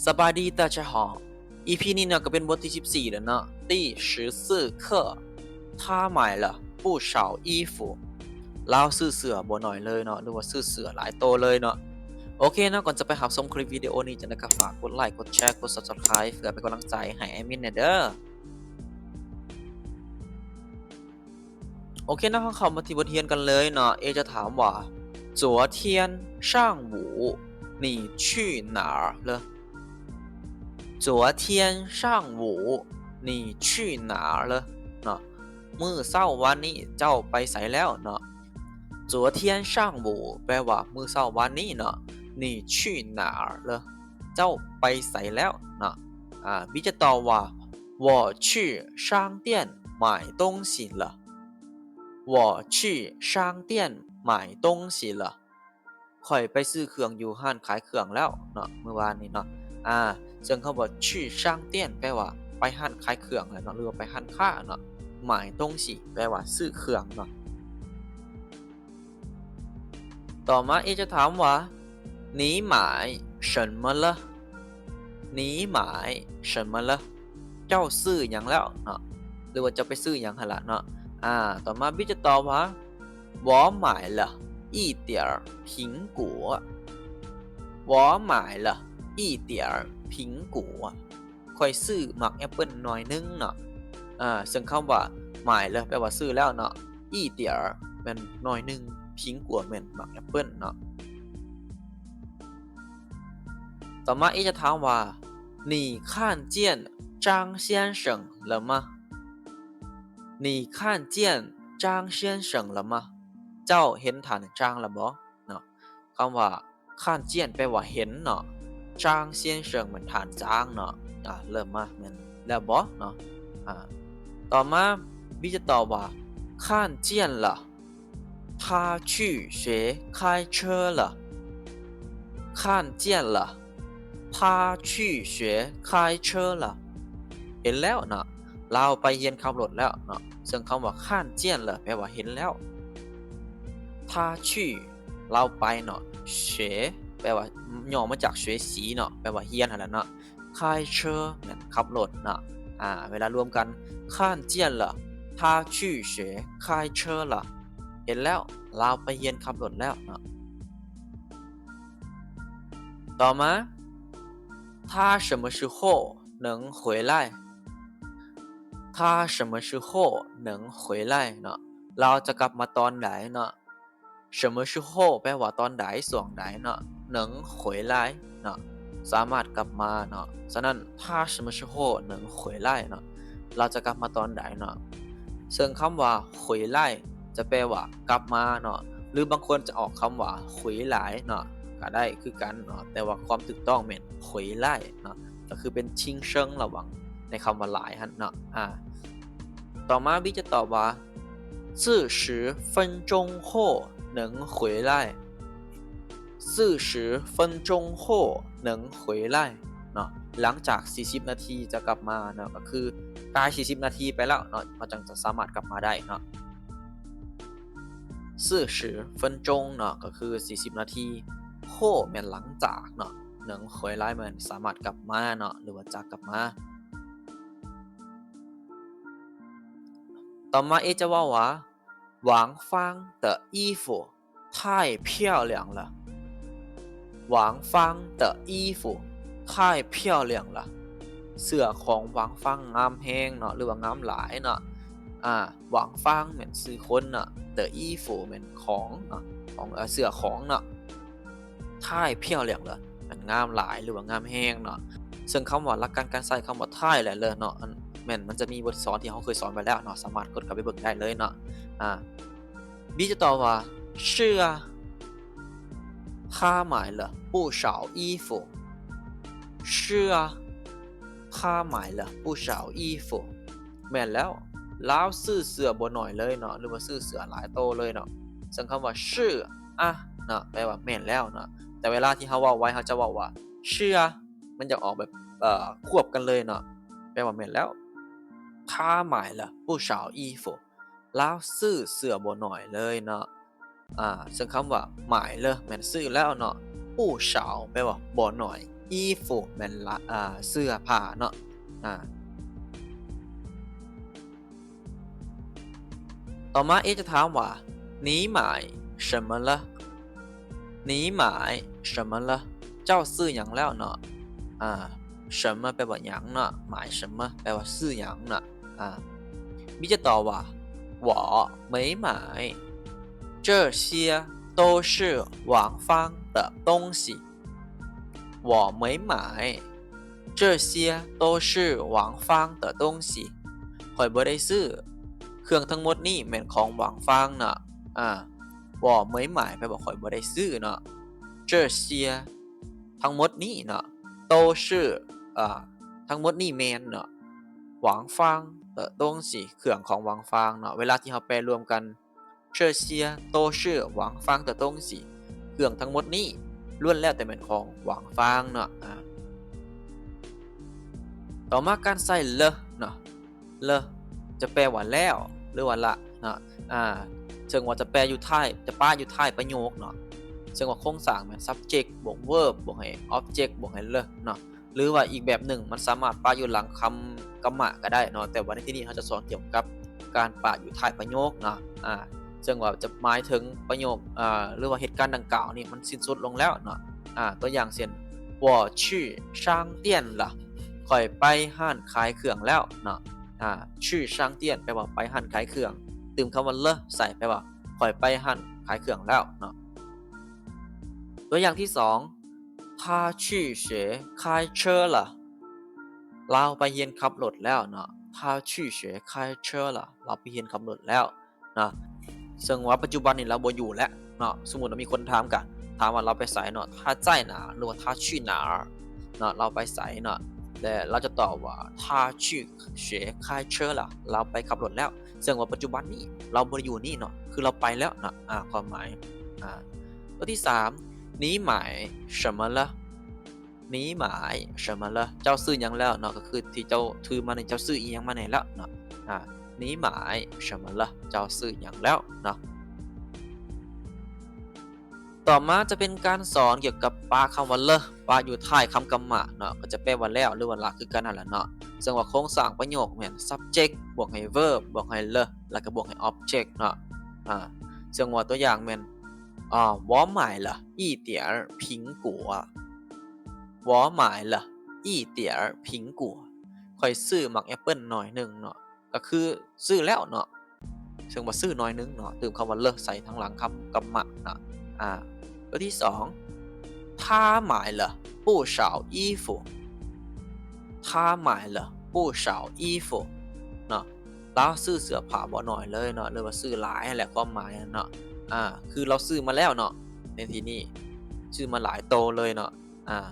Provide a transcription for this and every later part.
ສະບາຍດີ 大家好 ອີພີນີ້ເນາະ ກໍເປັນບົດທີສິບສີ່ແລ້ວເນາະ 第十四课 他买了不少衣服 ລາວຊື້ເສື້ອບໍ່ໜ້ອຍເລີຍເນາະ ຫຼືວ່າຊື້ເສື້ອຫຼາຍໂຕເລີຍເນາະ. ໂອເຄເນາະ ກ່ອນຈະໄປຮັບຊົມຄລິບວິດີໂອນີ້ ຈັ່ງໃດກໍຝາກກົດໄລ ກົດແຊ ກົດ Subscribe ເພື່ອເປັນກຳລັງໃຈໃຫ້ແອດມິນແດ່ເດີ. ໂອເຄເນາະ ເຮົາເຂົ້າມາທີ່ບົດຮຽນກັນເລີຍເນາະ. A ຈະຖາມວ່າ 昨天上午你去哪儿了? 昨天上午你去哪儿了 ເນາະ ມື້ເຊົ້າວານນີ້ເຈົ້າໄປໃສແລ້ວເນາະ. 昨天上午 ແປວ່າມື້ເຊົ້າວານນີ້ເນາະ 你去哪儿了 ເຈົ້າໄປໃສແລ້ວເນາະ. ອາ B ຈະຕອບວ່າ 我去商店买东西了 我去商店买东西了 ຂ້ອຍໄປຊື້ເຄື່ອງຢູ່ຮ້ານຂາຍເຄື່ອງແລ້ວເນາະ ມື້ວານນີ້ເນາະ. ອາ ເຊິ່ງຄຳວ່າ 去商店 ແປວ່າໄປຮ້ານຂາຍເຄື່ອງແຫຼະເນາະ ຫຼືວ່າໄປຮ້ານຄ້າເນາະ. 买东西 ແປວ່າຊື້ເຄື່ອງເນາະ. ຕໍ່ມາ A ຈະຖາມວ່າ 你买什么了? 你买什么了? ເຈົ້າຊື້ຫຍັງແລ້ວເນາະ ຫຼືວ່າເຈົ້າໄປຊື້ຫຍັງຫັ້ນລະເນາະ. ອາ ຕໍ່ມາ B ຈະຕອບວ່າ 我买了一点儿苹果 我买了一点儿苹果 ຂ້ອຍຊື້ໝາກແອັບເປິ້ນໜ່ວຍໜຶ່ງເນາະ. ອາ ເຊິ່ງຄຳວ່າ 买了 ແປວ່າຊື້ແລ້ວເນາະ 一点儿 ແມ່ນໜ່ວຍໜຶ່ງ 苹果 ແມ່ນໝາກແອັບເປິ້ນເນາະ. ຕໍ່ມາ A ຈະຖາມວ່າ 你看见张先生了吗? 你看见张先生了吗? ເຈົ້າເຫັນທ່ານຈາງແລ້ວບໍ່ເນາະ. ຄຳວ່າ 看见 ແປວ່າເຫັນເນາະ 张先生 ແມ່ນທ່ານຈາງເນາະ. ອາ 了吗 ແມ່ນແລ້ວບໍ່ເນາະ. ອາ ຕໍ່ມາ B ຈະຕອບວ່າ 看见了 他去学开车了 看见了 他去学开车了 ເຫັນແລ້ວເນາະ ລາວໄປຮຽນຂັບລົດແລ້ວເນາະ. ເຊິ່ງຄຳວ່າ 看见了 ແປວ່າເຫັນແລ້ວ 他去 ລາວໄປເນາະ 学 ແປວ່າຫຍໍ້ມາຈາກ学习ເນາະ ແປວ່າຮຽນຫັ້ນແຫຼະເນາະ. 开车 ແມ່ນຂັບລົດເນາະ. ອາ ເວລາລວມກັນ 看见了 他去学开车了 ເຫັນແລ້ວ ລາວໄປຮຽນຂັບລົດແລ້ວເນາະ. ຕໍ່ມາ 他什么时候能回来? 他什么时候能回来 ເນາະ ລາວຈະກັບມາຕອນໃດເນາະ. 什么时候 ແປວ່າຕອນໃດ ຊ່ວງໃດເນາະ. 能回来 ເນາະ ສາມາດກັບມາເນາະ. ສະນັ້ນ 他什么时候能回来 ເນາະ ລາວຈະກັບມາຕອນໃດເນາະ. ເຊິ່ງຄຳວ່າ 回来 ຈະແປວ່າກັບມາເນາະ ຫຼືບາງຄົນຈະອອກຄຳວ່າ 回来 ເນາະ ກໍໄດ້ຄືກັນເນາະ ແຕ່ວ່າຄວາມຖືກຕ້ອງແມ່ນ 回来 ເນາະ ກໍຄືເປັນຊິງເຊີງລະຫວ່າງໃນຄຳວ່າ 来 ຫັ້ນເນາະ. ອາ ຕໍ່ມາ B ຈະຕອບວ່າ 四十分钟后能回来 四十分钟后能回来 ເນາະ ຫຼັງຈາກສີ່ສິບນາທີຈະກັບມາເນາະ ກໍຄືກາຍສີ່ສິບນາທີໄປແລ້ວເນາະ ເຮົາຈັ່ງຈະສາມາດກັບມາໄດ້ເນາະ. 四十分钟 ເນາະ ກໍຄືສີ່ສິບນາທີ 后 ແມ່ນຫຼັງຈາກເນາະ 能回来 ແມ່ນສາມາດກັບມາເນາະ ຫຼືວ່າຈະກັບມາ. ຕໍ່ມາ A ຈະເວົ້າວ່າ 王芳的衣服太漂亮了 王芳的衣服太漂亮了 ເສື້ອຂອງ 王芳 ງາມແຮງເນາະ ຫຼືວ່າງາມຫຼາຍເນາະ. ອາ 王芳 ແມ່ນຊື່ຄົນເນາະ 的衣服 ແມ່ນຂອງເນາະ ຂອງ ເອີ ເສື້ອຂອງເນາະ. 太漂亮了 ແມ່ນງາມຫຼາຍ ຫຼືວ່າງາມແຮງເນາະ. ເຊິ່ງຄຳວ່າ ຫຼັກການການໃຊ້ຄຳວ່າ 太 ແລະ 了 ເນາະ ອັນ ແມ່ນມັນຈະມີບົດສອນທີ່ເຮົາເຄີຍສອນໄວ້ແລ້ວເນາະ ສາມາດກົດເຂົ້າໄປເບິ່ງໄດ້ເລີຍເນາະ. ອາ B ຈະຕອບວ່າ 是啊，他买了不少衣服 是啊，他买了不少衣服 ແມ່ນແລ້ວ ລາວຊື້ເສື້ອບໍ່ໜ້ອຍເລີຍເນາະ ຫຼືວ່າຊື້ເສື້ອຫຼາຍໂຕເລີຍເນາະ. ເຊິ່ງຄຳວ່າ 是啊 ເນາະ ແປວ່າແມ່ນແລ້ວເນາະ ແຕ່ເວລາທີ່ເຮົາເວົ້າໄວ ເຮົາຈະເວົ້າວ່າ 是啊 ມັນຈະອອກແບບ ເອີ ຄວບກັນເລີຍເນາະ ແປວ່າແມ່ນແລ້ວ. 他买了不少衣服 ລາວຊື້ເສື້ອບໍ່ໜ້ອຍເລີຍເນາະ. ອາ ເຊິ່ງຄຳວ່າ 买了 ແມ່ນຊື້ແລ້ວເນາະ 不少 ແປວ່າບໍ່ໜ້ອຍ衣服 ແມ່ນລະ ອ່າ ເສື້ອຜ້າເນາະ ອ່າ ຕໍ່ມາ A ຈະຖາມວ່າ 你买什么了 你买什么了 ເຈົ້າຊື້ຫຍັງແລ້ວເນາະ ອ່າ 什么 ແປວ່າຫຍັງເນາະ 买什么 ແປວ່າຊື້ຫຍັງເນາະ ອ່າ B ຈະຕອບວ່າ 我没买这些都是王芳的东西 我没买这些都是王芳的东西 ຂ້ອຍບໍ່ໄດ້ຊື້ ເຄື່ອງທັງໝົດນີ້ແມ່ນຂອງ หวังฟาง ເນາະ ອ່າ 我没买 ແປວ່າຂ້ອຍບໍ່ໄດ້ຊື້ເນາະ 这些 ທັງໝົດນີ້ເນາະ 都是 ອ່າ ທັງໝົດນີ້ແມ່ນເນາະ หวังฟาง的东西 ເຄື່ອງຂອງ หวังฟาง ເນາະ ເວລາທີ່ເຮົາແປລວມກັນ 这些都是王芳的东西 ເຄື່ອງທັງໝົດນີ້ລ້ວນແລ້ວແຕ່ແມ່ນຂອງ หวังฟาง ເນາະ ອ່າ ຕໍ່ມາການໃຊ້ 了 ເນາະ 了 ຈະແປວ່າແລ້ວ ຫຼືວ່າລະເນາະ ອ່າ ເຊິ່ງວ່າຈະແປຢູ່ທ້າຍ ຈະປະຢູ່ທ້າຍປະໂຫຍກເນາະ ເຊິ່ງວ່າໂຄງສ້າງແມ່ນ subject ບວກ verb ບວກໃຫ້ object ບວກໃຫ້ 了 ເນາະ ຫຼືວ່າອີກແບບໜຶ່ງ ມັນສາມາດປະຢູ່ຫຼັງຄຳກຳມະກໍໄດ້ເນາະ ແຕ່ວ່າໃນທີ່ນີ້ເຮົາຈະສອນກ່ຽວກັບການປະຢູ່ທ້າຍປະໂຫຍກເນາະ ອ່າ ເຊິ່ງວ່າຈະໝາຍເຖິງປະໂຫຍກ ເອີ ຫຼືວ່າເຫດການດັ່ງກ່າວນີ້ມັນສິ້ນສຸດລົງແລ້ວເນາະ ອ່າ ຕົວຢ່າງເຊັ່ນ 我去商店了 ຂ້ອຍໄປຮ້ານຂາຍເຄື່ອງແລ້ວເນາະ ອ່າ 去商店 ແປວ່າໄປຮ້ານຂາຍເຄື່ອງ ຕື່ມຄຳວ່າ 了 ໃສ່ ແປວ່າຂ້ອຍໄປຮ້ານຂາຍເຄື່ອງແລ້ວເນາະ ຕົວຢ່າງທີສອງ 他去学开车了 ລາວໄປຮຽນຂັບລົດແລ້ວເນາະ 他去学开车了 ລາວໄປຮຽນຂັບລົດແລ້ວເນາະ ເຊິ່ງວ່າປັດຈຸບັນນີ້ລາວບໍ່ຢູ່ແລ້ວເນາະ ສົມມຸດວ່າມີຄົນຖາມກະ ຖາມວ່າລາວໄປໃສເນາະ 他在哪 ຫຼືວ່າ他去哪เนาะ ລາວໄປໃສເນາະ ແລະ ລາວຈະຕອບວ່າ 他去学开车了 ລາວໄປຂັບລົດແລ້ວ ເຊິ່ງວ່າປັດຈຸບັນນີ້ລາວບໍ່ໄດ້ຢູ່ນີ້ເນາະ ຄືລາວໄປແລ້ວເນາະ ອ່າ ຄວາມໝາຍ ອ່າ ຕົວທີສາມ 你买什么了 你买什么了 ເຈົ້າຊື້ຫຍັງແລ້ວເນາະ ກໍຄືທີ່ເຈົ້າຖືມານີ້ ເຈົ້າຊື້ອີ່ຫຍັງມາແດ່ແລ້ວເນາະ ອ່າ 你买什么了 ເຈົ້າຊື້ຫຍັງແລ້ວເນາະ ຕໍ່ມາຈະເປັນການສອນກ່ຽວກັບປະຄຳວ່າ 了 ປະຢູ່ທ້າຍຄຳກຳມະເນາະ ກໍຈະແປວ່າແລ້ວ ຫຼືວ່າລະຄືກັນຫັ້ນລະເນາະ ເຊິ່ງວ່າໂຄງສ້າງປະໂຫຍກແມ່ນ subject ບວກໃຫ້ verb ບວກໃຫ້ 了 ແລ້ວກໍບວກໃຫ້ object ເນາະ ອ່າ ເຊິ່ງວ່າຕົວຢ່າງແມ່ນ ອ່າ 我买了一点儿苹果 我买了一点儿苹果 ຂ້ອຍຊື້ໝາກແອັບເປິ້ນໜ້ອຍໜຶ່ງເນາະ ກໍຄືຊື້ແລ້ວເນາະ ເຊິ່ງວ່າຊື້ໜ້ອຍໜຶ່ງເນາະ ຕື່ມຄຳວ່າ 了 ໃສ່ທາງຫຼັງຄຳກຳມະເນາະ ອ່າ ຕົວທີສອງ 他买了不少衣服 他买了不少衣服 ເນາະ ລາວຊື້ເສື້ອຜ້າບໍ່ໜ້ອຍເລີຍເນາະ ຫຼືວ່າຊື້ຫຼາຍຫັ້ນແຫຼະ ຄວາມໝາຍຫັ້ນເນາະ ອ່າ ຄືລາວຊື້ມາແລ້ວເນາະ ໃນທີ່ນີ້ ຊື້ມາຫຼາຍໂຕເລີຍເນາະ ອ່າ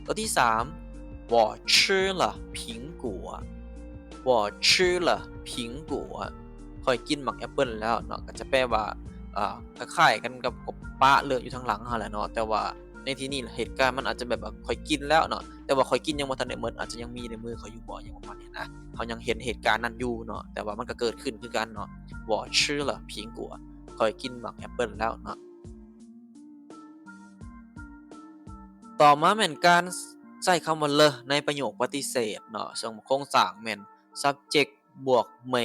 ຕົວທີສາມ 我吃了苹果 我吃了苹果 ຂ້ອຍກິນໝາກແອັບເປິ້ນແລ້ວເນາະ ກໍຈະແປວ່າ ອ່າ ຄ້າຍໆກັນກັບ ກັບປະເລີຍຢູ່ທາງຫຼັງຫັ້ນແຫຼະເນາະ ແຕ່ວ່າໃນທີ່ນີ້ເຫດການມັນອາດຈະແບບວ່າ ຂ້ອຍກິນແລ້ວເນາະ ແຕ່ວ່າຂ້ອຍກິນຍັງບໍ່ທັນໄດ້ໝົດ ອາດຈະຍັງມີໃນມືຂ້ອຍຢູ່ບໍ່ ຫຍັງປະມານນີ້ນະ ເຮົາຍັງເຫັນເຫດການນັ້ນຢູ່ເນາະ ແຕ່ວ່າມັນກໍເກີດຂຶ້ນຄືກັນເນາະ 我吃了苹果 ຂ້ອຍກິນໝາກແອັບເປິ້ນແລ້ວເນາະ ຕໍ່ມາແມ່ນການໃຊ້ຄຳວ່າ 了 ໃນປະໂຫຍກປະຕິເສດເນາະ ເຊິ່ງໂຄງສ້າງແມ່ນ subject ບວກ 没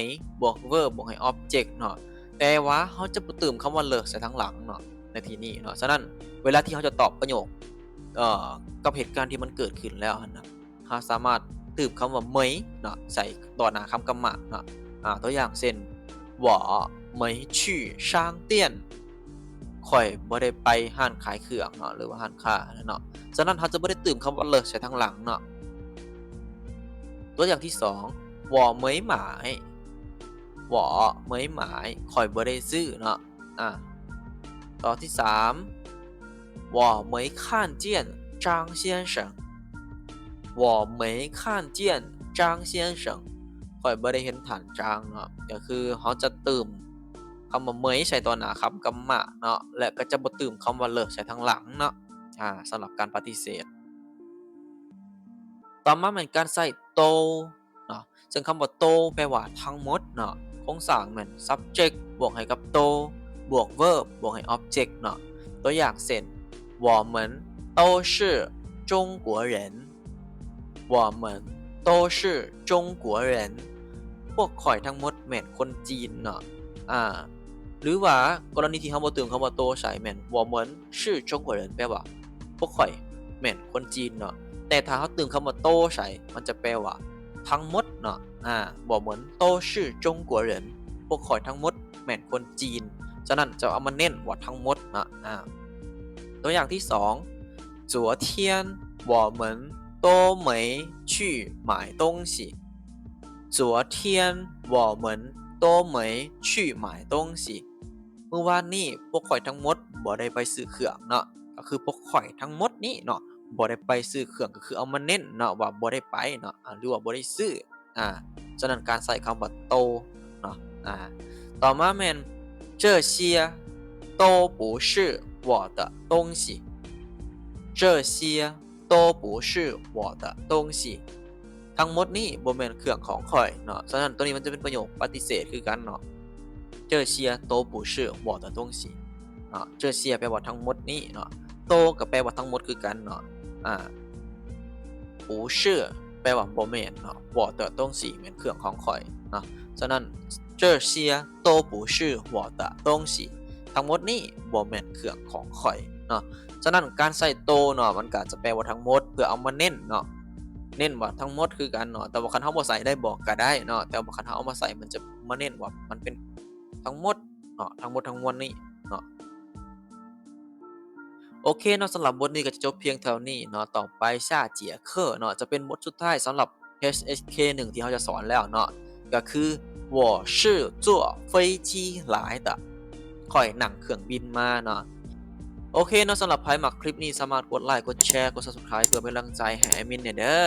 ບວກ verb ບວກໃຫ້ object ເນາະ ແຕ່ວ່າເຮົາຈະບໍ່ຕື່ມຄຳວ່າ 了 ໃສ່ທາງຫຼັງເນາະ ໃນທີ່ນີ້ເນາະ ສະນັ້ນ ເວລາທີ່ເຮົາຈະຕອບປະໂຫຍກ ເອີ ກັບເຫດການທີ່ມັນເກີດຂຶ້ນແລ້ວຫັ້ນນະ ເຮົາສາມາດຕື່ມຄຳວ່າ 没 ເນາະ ໃສ່ຕໍ່ໜ້າຄຳກຳມະເນາະ ອ່າ ຕົວຢ່າງເຊັ່ນ 我没去商店 ຂ້ອຍບໍ່ໄດ້ໄປຮ້ານຂາຍເຄື່ອງເນາະ ຫຼືວ່າຮ້ານຄ້າຫັ້ນແຫຼະເນາະ ສະນັ້ນເຮົາຈະບໍ່ໄດ້ຕື່ມຄຳວ່າ 了 ໃສ່ທາງຫຼັງເນາະ ຕົວຢ່າງທີສອງ 我没买 我没买 ຂ້ອຍບໍ່ໄດ້ຊື້ເນາະ ອ່າ ຕໍ່ທີສາມ 我没看见张先生 我没看见张先生 ຂ້ອຍບໍ່ໄດ້ເຫັນທ່ານຈາງເນາະ ກໍຄືເຮົາຈະຕື່ມຄຳວ່າ 没 ໃສ່ຕໍ່ໜ້າຄຳກຳມະເນາະ ແລະ ກໍຈະບໍ່ຕື່ມຄຳວ່າ 了 ໃສ່ທາງຫຼັງເນາະ ອ່າ ສຳລັບການປະຕິເສດ ຕໍ່ມາແມ່ນການໃຊ້ 都 ເນາະ ເຊິ່ງຄຳວ່າ 都 ແປວ່າທັງໝົດເນາະ ໂຄງສ້າງແມ່ນ subject ບວກໃຫ້ກັບ 都 ບວກ verb ບວກໃຫ້ object ເນາະ ຕົວຢ່າງເຊັ່ນ 我们都是中中国人 我们都是中国人 ພວກຂ້ອຍທັງໝົດແມ່ນຄົນຈີນເນາະ ອາ ຫຼືວ່າກໍລະນີທີ່ເຮົາບໍ່ຕື່ມຄຳວ່າໂຕໃສ່ແມ່ນ 我们是中国人 ແປວ່າພວກຂ້ອຍແມ່ນຄົນຈີນເນາະ ແຕ່ຖ້າເຮົາຕື່ມຄຳວ່າໂຕໃສ່ ມັນຈະແປວ່າທັງໝົດເນາະ ອາ 我们都是中国人 ພວກຂ້ອຍທັງໝົດ ແມ່ນຄົນຈີນ ສະນັ້ນຈະເອົາມາເນັ້ນວ່າທັງໝົດເນາະ ອາ ຕົວຢ່າງທີສອງ 昨天我们都没去买东西 昨天我们都没去买东西 ມື້ວານນີ້ພວກຂ້ອຍທັງໝົດບໍ່ໄດ້ໄປຊື້ເຄື່ອງເນາະ ກໍຄືພວກຂ້ອຍທັງໝົດນີ້ເນາະ ບໍ່ໄດ້ໄປຊື້ເຄື່ອງ ກໍຄືເອົາມາເນັ້ນເນາະວ່າບໍ່ໄດ້ໄປເນາະ ອາ ຫຼືວ່າບໍ່ໄດ້ຊື້ ອາ ສະນັ້ນການໃຊ້ຄຳວ່າໂຕເນາະ ອາ ຕໍ່ມາແມ່ນ 这些都不是我的东西 这些都不是我的东西 ທັງໝົດນີ້ບໍ່ແມ່ນເຄື່ອງຂອງຂ້ອຍເນາະ ສະນັ້ນໂຕນີ້ມັນຈະເປັນປະໂຫຍກປະຕິເສດຄືກັນເນາະ 这些都不是我的东西 ເນາະ 这些ແປວ່າທັງໝົດນີ້ເນາະ 都ກໍແປວ່າທັງໝົດຄືກັນເນາະ ອາ 不是 ແປວ່າບໍ່ແມ່ນເນາະ 我的东西 ແມ່ນເຄື່ອງຂອງຂ້ອຍເນາະ ສະນັ້ນ这些都不是我的东西 ທັງໝົດນີ້ບໍ່ແມ່ນເຄື່ອງຂອງຂ້ອຍເນາະ ສະນັ້ນການໃຊ້都ເນາະ ມັນກໍຈະແປວ່າທັງໝົດ ເພື່ອເອົາມາເນັ້ນເນາະ ເນັ້ນວ່າທັງໝົດຄືກັນເນາະ ແຕ່ວ່າຄັນເຮົາບໍ່ໃສ່ໄດ້ບໍ່ກໍໄດ້ເນາະ ແຕ່ວ່າຄັນເຮົາເອົາມາໃສ່ ມັນຈະມາເນັ້ນວ່າມັນເປັນທັງໝົດເນາະ ທັງໝົດທັງມວນນີ້ເນາະ ໂອເຄເນາະ ສຳລັບບົດນີ້ກໍຈະຈົບພຽງເທົ່ານີ້ເນາະ ຕໍ່ໄປ下节课ເນາະ ຈະເປັນບົດສຸດທ້າຍສຳລັບ ເອສເອັສເຄໜຶ່ງ ທີ່ເຮົາຈະສອນແລ້ວເນາະ ກໍຄື我是坐飞机来的 ຂ້ອຍນັ່ງເຄື່ອງບິນມາເນາະ ໂອເຄເນາະ ສຳລັບໃຜມັກຄລິບນີ້ ສາມາດກົດໄລ ກົດແຊ ກົດ Subscribe ເພື່ອເປັນກຳລັງໃຈໃຫ້ແອດມິນແດ່ເດີ.